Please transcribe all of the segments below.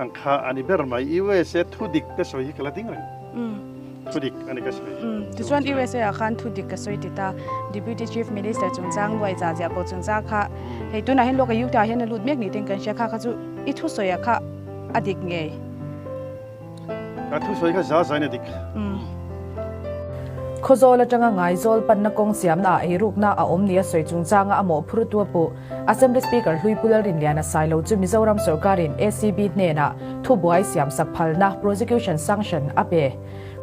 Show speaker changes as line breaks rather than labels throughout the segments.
Khang kha a ni ber mai. USA thu dik ka sawi hi ka la ding reng. Thu dik a ni ka sawi.
Tichuan USA ah khan thu dik ka sawi ti ta. Deputy Chief Minister chungchang luai za ziah pawh chungchang kha hei tunah hian Lok Ayukta ah hian a lut mek ni ten kan hria kha kha chu i thusawi ah kha a dik ngei.
Ka thusawi kha za zain a dik.
Khawzawl atanga Ngaizawl panna kawng siamna ah eirukna a awm nia sawi chungchanga a mawhphurtu a puh. Assembly Speaker hlui Pu Lalrinliana Sailo chu Mizoram sorkarin ACB hnenah thubuai siamsak phalna, prosecution sanction, a pe.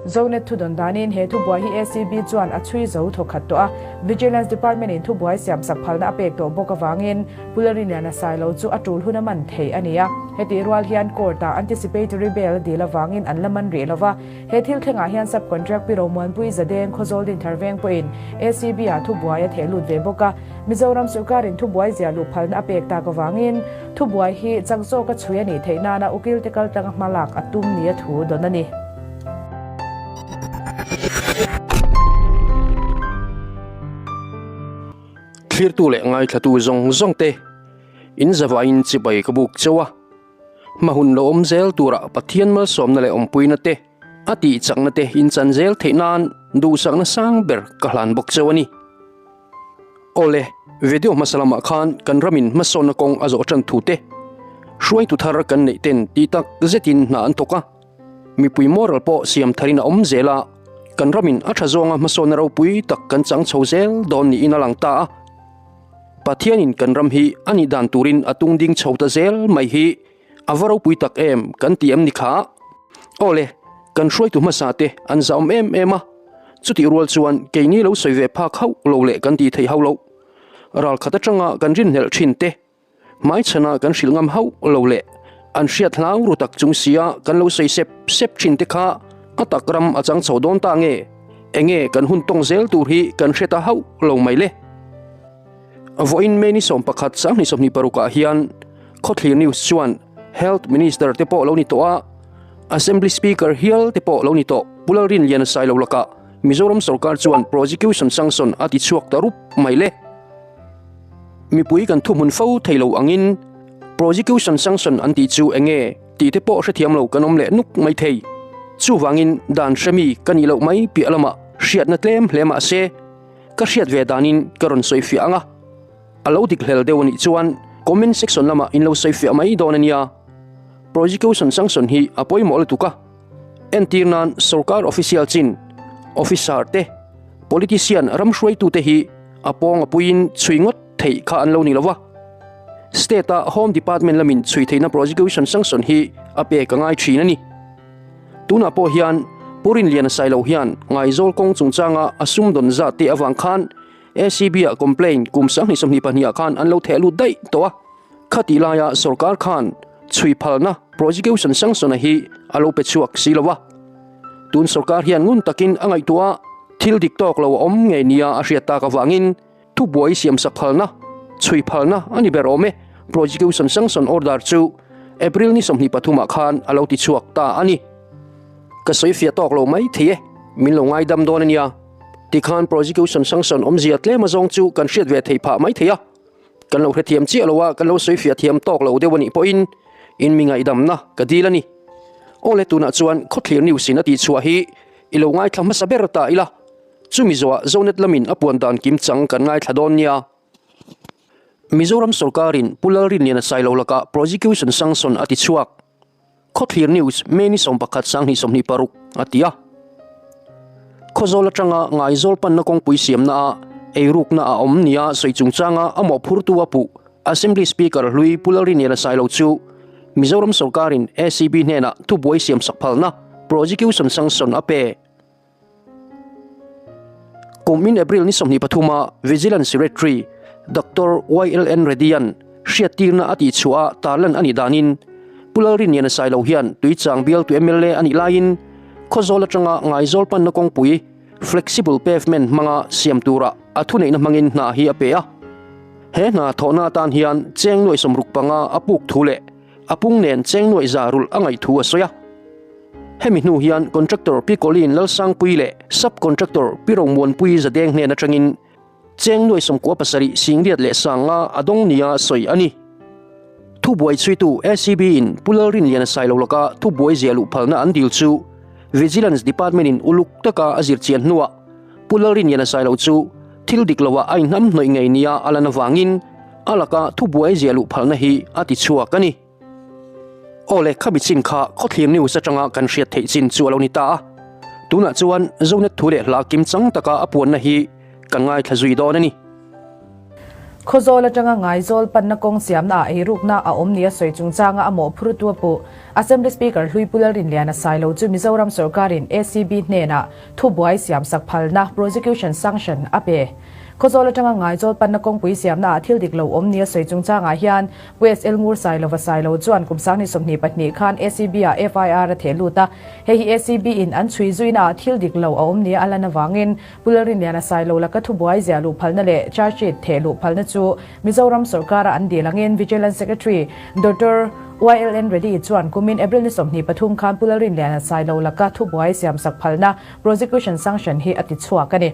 Zonet thudawn danin he thubuai hi ACB chuan a chhui zo thawkhat tawh a, Vigilance Department-in thubuai siamsak phalna a pek tawh bawk avangin Pu Lalrinliana Sailo chu a tul hun a man thei a ni a. Hetih rual hian Court-ah anticipatory bail a dil avangin an la man rih lo va. He thil thlengah hian Sub-Contract Pi Romuanpui Zadeng Khawzawl Dinthar Veng pawhin ACB-ah thubuai a theh lut ve bawk a. Mizoram sawrkarin thubuai ziah luh phalna a pek tak avangin thubuai hi chak zawka chhui a nih theih nana ukil te kal tlanga hma lak a tum nia thu dawn a ni.
Thlirtu leh ngaithlatu zawng zawng te in zavaiin chibai ka buk cheu a, hma hun lo awm zel turah Pathian malsawmna leh awmpuina te a tih chakna te in chan zel theih nan duhsakna sang ber ka hlan bawk cheu a ni. Awle, video hmasa lamah khan kan ramin hmasawnna kawng a zawh tan thu te, hruaitu thar kan neih ten tih tak zetin hna an thawk a, mipui moral pawh siam tharin a awm zel a, kan ramin a tha zawnga hmasawnna ropui tak kan chang chho zel dawn niin a lang ta a. Pathianin kan ram hi a nih dan turin a tung ding chho ta zel mai hi a va ropui tak em kan ti em ni kha? Awle, kan hruaitu hmasa te an zahawm em em a, chutih rual chuan keini lo sawi ve phak hauh lo leh kan ti thei hauh lo. Ral khat atanga kan rinhlelh thin te, hmaichhana kan hrilh ngam hauh lo leh an hriat hlau ru tak chung sia kan lo sawi sep sep thin te kha a tak ram a chang chho dawn ta nge? Enge kan hun tawng zel tur hi kan hre ta hauh lo mai le? Vawiin May ni 11 sanghnih 26 ah hian Khawthlir News chuan Health Minister te pawh lo ni tawh a, Assembly Speaker hial te pawh lo ni tawh Pu Lalrinliana Sailo lakah Mizoram sorkar chuan Prosecution Sanction a ti chhuak ta rup mai le. Mipui kan thuhmun fo thei lo angin Prosecution Sanction an tih chu enge tih te pawh hrethiam lo kan awm leh nuk mai thei. Chuvangin dan hremi ka nih loh mai piah lamah hriatna tlem hle mah se ka hriat ve danin ka rawn sawi fiah ang a. A lo dik hlel deuh a nih chuan comment section lamah in lo sawi fiah mai dawn a nia. Prosecution sanction hi a pawimawh lutuk a, entir nan sorkar official chin, officer te, politician ram hruaitute hi a pawng a puiin chhui ngawt theih kha an lo ni lo va. State a Home Department lamin chhui theihna prosecution sanction hi a pek a ngai thin a ni. Tunah pawh hian Pu Rinliana Sailo hian Ngaizawl kawng chungchanga a sumdawn zat te avang khan ACB-ah complaint kum 2022 ah khan an lo theh lut daih tawh a, khatih laia sorkar khan chhui phalna prosecution sanction-a hi a lo pe chhuak si lo a. Tun sorkar hian ngun takin a ngaihtuah a, thil dik tawk lo a awm ngei nia a hriat tak avangin thubuai siamsak phalna, chhui phalna a ni ber awm e, prosecution sanction order chu April ni 23 ah khan a lo ti chhuak ta a ni. Ka sawi fiah tawk lo mai thei e, min lo ngaidam dawn a nia. Tikhan prosecution sanction awmzia tlem azawng chu kan hriat ve theih phah mai thei a, kan lo hrethiam chiah lo a, kan lo sawi fiah thiam tawk lo deuh a nih pawhin in mi ngaihdamna ka dil a ni. Awle tunah chuan Khawthlir News in a tihchhuah hi i lo ngaithla hmasa ber ta ila, chumi zawhah Zonet lamin a puan dan kim chang kan ngaithla dawn nia. Mizoram sorkarin Pu Lalrinliana Sailo lakah prosecution sanction a tichhuak. Khawthlir News, May ni 11 sanghnih 26 a ti a. Khawzawl atanga Ngaizawl panna kawngpui siamna ah eirukna a awm nia sawi chungchanga a mawhphurtu a puh Assembly Speaker hlui Pu Lalrinliana Sailo chu Mizoram sorkarin ACB hnenah thubuai siamsak phalna prosecution sanction a pe. Kum in April ni 23 a Vigilance Secretary Doctor YLN Reddy-a'n hriattirna a tihchhuah a tarlan a nih danin Pu Lalrinliana Sailo hian Tuichang bialtu mla a nih laiin Khawzawl atanga Ngaizawl panna kawngpui flexible pavement hmanga siam tura a thuneihna hmangin hna hi a pe a. He hna thawhna atan hian cheng nuaih 65 a puk thu leh a pung nen cheng nuaih za rulh a ngaih thu a sawi a. Hemi hnu hian Contractor Pi Colleen Lalsangpui leh Sub Contractor Pi Romuanpui Zadeng hnen atangin cheng nuaih 97 singriat leh sanga a dawng nia sawi a ni. Thubuai chhuitu ACB in Pu Lalrinliana Sailo laka thubuai ziah luh phalna an dil chu Vigilance Department in uluk taka a zir chian hnuah Pu Lalrinliana Sailo chu thil dik loah a inhnamhnawih ngei nia a lan avangin a laka thubuai ziah luh phalna hi a ti chhuak a ni. Aw le, khami chin kha Khawthlir News atanga kan hriat theih chin chu a lo ni ta a. Tunah chuan Zonet thu leh hla kimchang taka a puanna hi kan ngaithla zui dawn a ni.
Khawzawl atanga Ngaizawl panna kawng siamna ah eirukna a awm nia sawi chungchanga a mawhphurtu a puh. Assembly Speaker hlui Pu Lalrinliana Sailo chu Mizoram sawrkarin ACB hnenah thubuai siamsak phalna, prosecution sanction, a pe. Khawzawl atanga Ngaizawl panna kawngpui siamna ah thil dik lo awm nia sawi chungchangah hian Pu SL Ngur Sailova Sailo chuan kum 2022 khan ACB ah FIR a theh lut a. Hei hi ACB in an chhui zuina ah thil dik lo a awm nia a lan avangin Pu Lalrinliana Sailo laka thubuai ziah luh phalna leh charge sheet theh luh phalna chu Mizoram sawrkara an dil angin Vigilance Secretary Doctor YLN Reddy chuan kumin April ni 23 khan Pu Lalrinliana Sailo laka thubuai siamsak phalna prosecution sanction hi a ti chhuak a ni.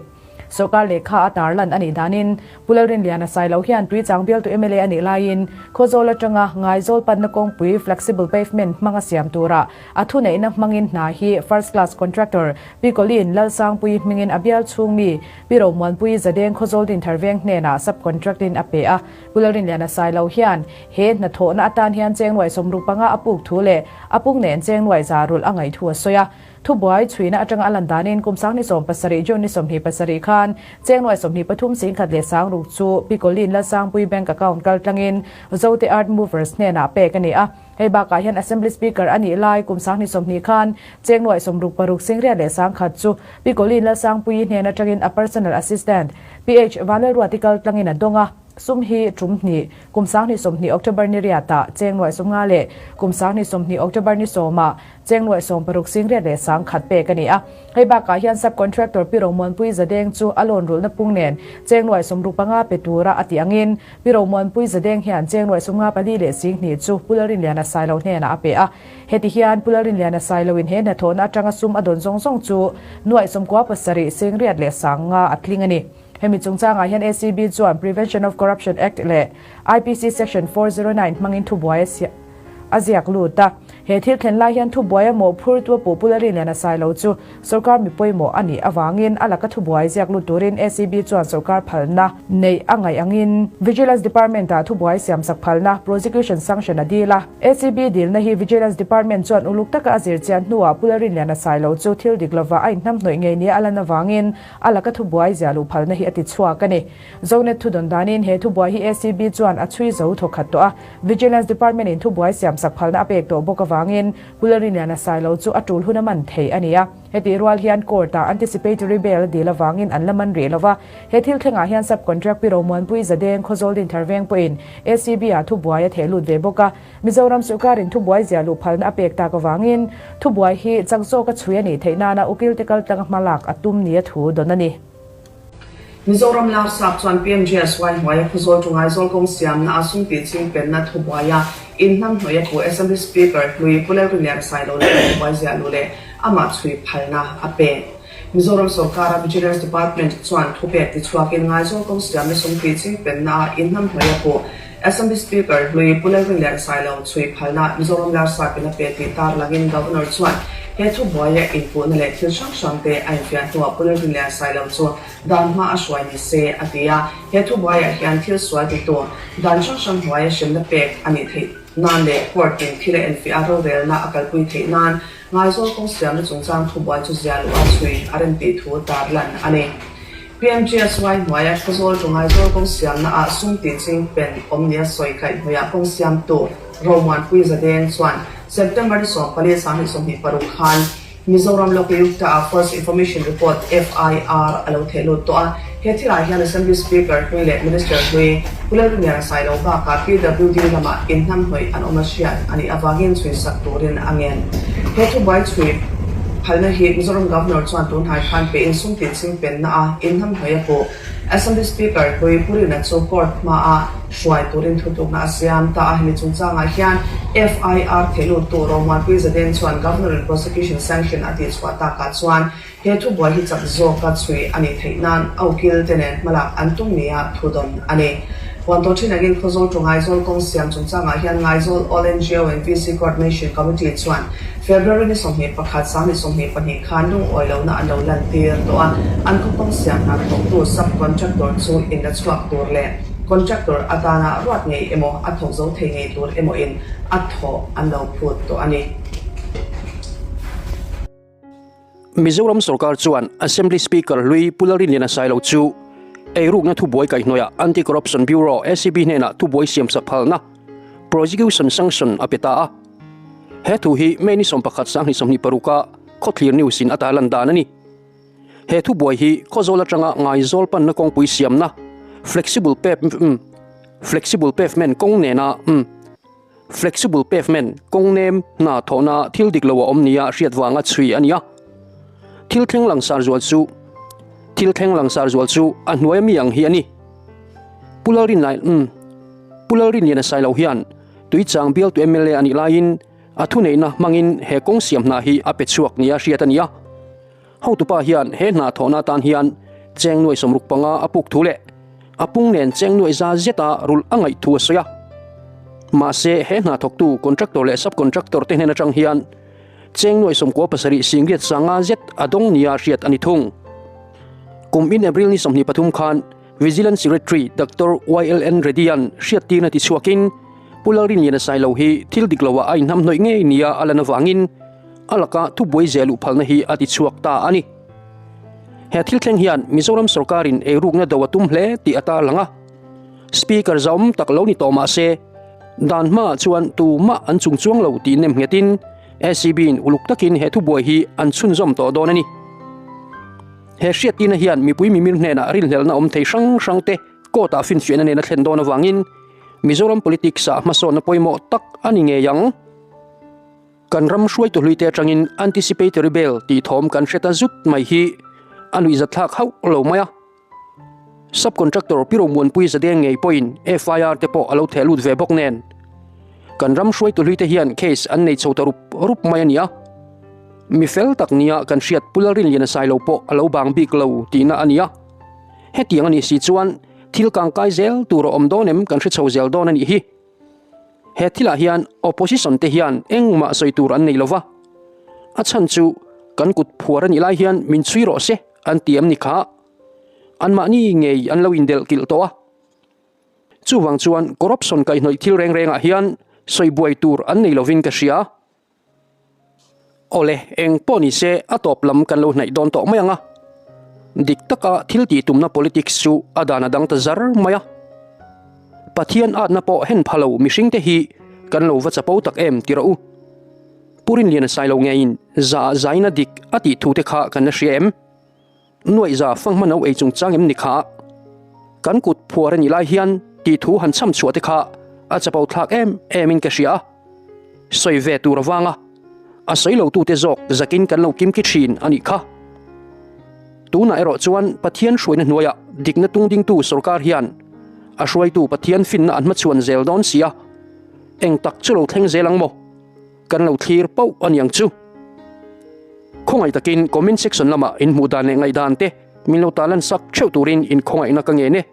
Sawrkar lehkha a tarlan a nih danin Pu Lalrinliana Sailo hian Tuichang bialtu mla a nih laiin Khawzawl atanga Ngaizawl panna kawngpui flexible pavement hmanga siam tura a thuneihna hmangin hna hi first class contractor Pi Colleen Lalsangpuii hmingin a bial chhung mi Pi Romuanpuii Zadeng Khawzawl Dinthar Veng hnenah sub contract in a pe a. Pu Lalrinliana Sailo hian he hnathawhna atan hian chengnuai 65 a puk thu leh a pung nen chengnuai za rulh a ngaih thu a sawi a. Thubuai chhuina atanga a lan danin kum 2017 June ni 27 khan chengnuai 23 singkhat leh sangruk chu Pi Colleen Lalsangpuii bank account kal tlangin Zote Earth Movers hnenah pek a ni a. Hei bakah hian Assembly Speaker a nih lai kum 2020 khan chengnuai 66 singriat leh sangkhat chu Pi Colleen Lalsangpuii hnen atangin a personal assistant PH Vanlalruati kal tlangin a dawng a. Sum hi tum hnih, kum 2020 October ni riatah chengnuai 50 leh kum 2020 October ni sawmah Chengnuai 60 singriat leh sangkhat pek a ni a. Hei bakah hian sub-contractor Pi Romuanpui Zadeng chu a loan rulhna pung nen Chengnuai 65 pe tura a tih angin Pi Romuanpui Zadeng hian Chengnuai 54 leh 20 chu Pu Lalrinliana Sailo hnenah a pe a. Heti hian Pu Lalrinliana Sailoin he hnathawhna atanga sum a dawn zawng zawng chu nuaih 97 singriat leh 50 a tling a ni. Hemi chungchangah hian ACB chuan Prevention of Corruption Act leh IPC Section 409 hmangin thubuai a siam. A ziak lut a. He thil thlen lai hian thubuai a mawhphurtu a puh Pu Lalrinliana Sailo chu sawrkar mi pawimawh a nih avangin a laka thubuai ziak lut turin ACB chuan sawrkar phalna neih a ngaih angin Vigilance Department-ah thubuai siamsak phalna, prosecution sanction, a dil a. ACB dilna hi Vigilance Department chuan uluk taka a zir chian hnuah Pu Lalrinliana Sailo chu thil dik lova a inhnamhnawih ngei nia a lan avangin a laka thubuai ziah luh phalna hi a ti chhuak a ni. Zonet thudawn danin he thubuai hi ACB chuan a chhui zo thawkhat tawh a, Vigilance Department in thubuai siamsak phalna a pek tawh bawk avangin Pu Lalrinliana Sailo chu a tul hun a man thei a ni a. Hetih rual hian Court ah anticipatory bail a dil avangin an la man rih lo va. He thil thlengah hian Sub-Contract Pi Romuanpui Zadeng Khawzawl Dinthar Veng pawhin ACB ah thubuai a theh lut ve bawk a. Mizoram sawrkarin thubuai ziah luh phalna a pek tak avangin thubuai hi chak zawka chhui a nih theih nana ukil te kaltlanga hmalak a tum nia thu dawn a ni.
Mizoram Larsap chuan PMGSY hnuaia Khawzawl to Ngaizawl kawng siamna a sum tih ching penna thubuai a inhnamhnawih a pu Assembly Speaker hlui Pu Lalrinliana Sailo leh thubuai ziah luh leh amah chhui phalna a pe. Mizoram sawrkara Vigilance Department chuan thupek tichhuakin Ngaizawl kawng siamna sum tih ching penna a inhnamhnawih a pu Assembly Speaker hlui Pu Lalrinliana Sailo chhui phalna Mizoram Larsapin a pe tih tarlangin Governor chuan he thubuaia inpuhna leh thil hrang hrangte a infiah hnuah Pu Lalrinliana Sailo chu dan hma a hruai ni se a ti a. He thubuaiah hian thil sual titu dan hrang hrang hnuaia hremna pek a nih theih nan leh court in thil a enfiah a rorelna a kalpui theih nan Ngaizawl kawng siamna chungchang thubuai chu ziah luh a chhui a rem tih thu tarlan a ni. PMGSY hnuaia Khawzawl to Ngaizawl kawng siamna ah sum tih ching pen awm nia sawi kaih hnuaiah kawng siamtu Romuanpui Zadeng chuan September ni 14 2026 khan Mizoram Lokayukta ah First Information Report, FIR, a lo theh lut tawh a. He thilah hian Assembly Speaker hlui leh Minister hlui Pu Lalrinliana Sailo bakah PWD lamah inhnamhnawih an awm a hriat a nih avangin chhuisak turin a ngen. He thubuai chhui phalna hi Mizoram Governor chuan tunhnai khan pe in sum tih ching penna a inhnamhnawih a puh. Assembly Speaker hlui Pu Rina chu court hmaah hruai turin thutlukna a siam ta a. Hemi chungchangah hian FIR theihlut-tu Romuanpui Zadeng chuan Governor-in prosecution sanction a tihchhuah takah chuan he thubuai hi chak zawka chhui a nih theih nan a ukil te nen hmalak an tum nia thu dawn a ni. Huan tawh thin angin Khawzawl to Ngaizawl kawng siam chungchangah hian Ngaizawl All ngo and VC Coordination Committee chuan February ni 21, 2022 khan lungawi lohna an lo lantir tawh a, an khaw kawng siam hna thawktu sub-contractor chu in la chhuak tur leh contractor atana ruat ngei emaw a thawk zo thei ngei tur emaw in a thawh an lo phut tawh a ni.
Mizoram sorkar chuan Assembly Speaker hlui Pu Lalrinliana Sailo chu eirukna thubuai kaihhnawihah Anti-Corruption Bureau, ACB, hnenah thubuai siamsak phalna, Prosecution Sanction, a pe ta a. He thu hi May ni 11 2026 a Khawthlir News in a tarlan dan a ni. He thubuai hi Khawzawl atanga Ngaizawl panna kawngpui siamna, Flexible Flexible Pavement kawng nena Flexible pavement, kawng nem, hna thawhna thil dik lo a awm nia hriat vanga chhui a ni a. Thil thleng langsar zual chu Thil thleng langsar zual chu a hnuai ami ang hi a ni. Pu Lalrinlai umm Pu Lalrinliana Sailo hian Tuichang bialtu mla a nih laiin a thuneihna hmangin he kawng siam hna hi a pe chhuak nia hriat a ni a. Hotupa hian he hna thawhna atan hian cheng nuai 65 a puk thu leh a pung nen cheng nuai za zeta rulh a ngaih thu a sawi a. Mahse, he hna thawktu contractor leh sub-contractor te hnen atang hian cheng nuai 97 singriat sanga zet a dawng nia hriat a ni thung. Kum in April ni 23 khan Vigilance Secretary Doctor YLN Reddy-a'n hriattirna tichhuakin Pu Lalrinliana Sailo hi thil dik loah a inhnamhnawih ngei nia a lan avangin a laka thubuai zeh luh phalna hi a tichhuak ta a ni. He thil thleng hian Mizoram sorkarin eirukna do a tum hle tih a tarlang a. Speaker zauhawm tak lo ni tawh mah se, dan hmaah chuan tumah an chung chuang lo tih nem nghetin ACB-in uluk takin he thubuai hi an chhunzawm tawh dawn a ni. He hriattirna hian mipui mimir hnenah rinhlelhna awm thei hrang hrangte court-ah finfiahna nen a thlen dawn avangin Mizoram politics-ah hmasawnna pawimawh tak a ni ngei ang. Kan ram hruaitu hluite atangin anticipatory bail tih thawm kan hre ta zut mai hi a nuihzatthlak hauh lo mai a. Sub-contractor Pi Romuanpui Zadeng ngei pawhin FIR te pawh a lo theh lut ve bawk nen. Kan ram hruaitu hluite hian case an nei chho ta rup rup mai a ni a. Mi fel tak nia kan hriat Pu Lalrinliana Sailo pawh a lo bang bik lo tihna a ni a. Hetiang a nih si chuan thil kangkai zel tur a awm dawn em kan hre chho zel dawn a nih hi. He thilah hian opposition te hian engmah sawi tur an nei lova, a chhan chu kan kut phuar a nih lai hian min chhui rawh se an ti em ni kha? Anmahni ngei an lo indelh kilh tawh a. Chuvang chuan corruption kaihhnawih thil reng rengah hian sawi buai tur an nei lovin ka hria. Awle, eng pawh ni se a tawp lam kan lo hnaih dawn tawh mai ang a. Dik taka thil tih tumna politics chu a dan a dang ta zar mai a. Pathian atna pawh hen pha lo mihring te hi kan lo va chapo tak em ti rawh u. Pu Rinliana Sailo ngeiin za zaina dik a tih thu te kha kan la hria em? Nuaihza fanghma no ei chungchang em ni kha? Kan kut phuar a nih lai hian tih thu han chham chhuah te kha a chapo thlak em em in ka hria a. Sawi ve tur avanga a sawi lo tute zawk zakin kan lo kimki thin a nih kha. Tunah erawh chuan Pathian hruaina hnuaiah dikna tungdingtu sorkar hian a hruaitu Pathian finna an hmachhuan zel dawn si a, eng tak chu lo thleng zel ang maw? Kan lo thlir pauh a niang chu. Khawngaih takin comment section lamah in hmuh dan leh ngaihdan te min lo ta lan sak theuh turin in khawngaihna ka ngen e.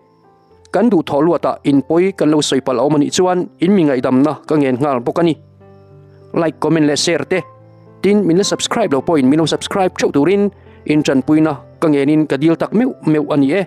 Kan duh thawh luatah in pawi kan lo sawi palh a awm a nih chuan in mi ngaihdamna ka ngen nghal bawk a ni. Like, comment leh share te tin min la subscribe lo pawhin min lo subscribe theuh turin in tanpuina ka ngenin ka dil tak meuh meuh a ni e.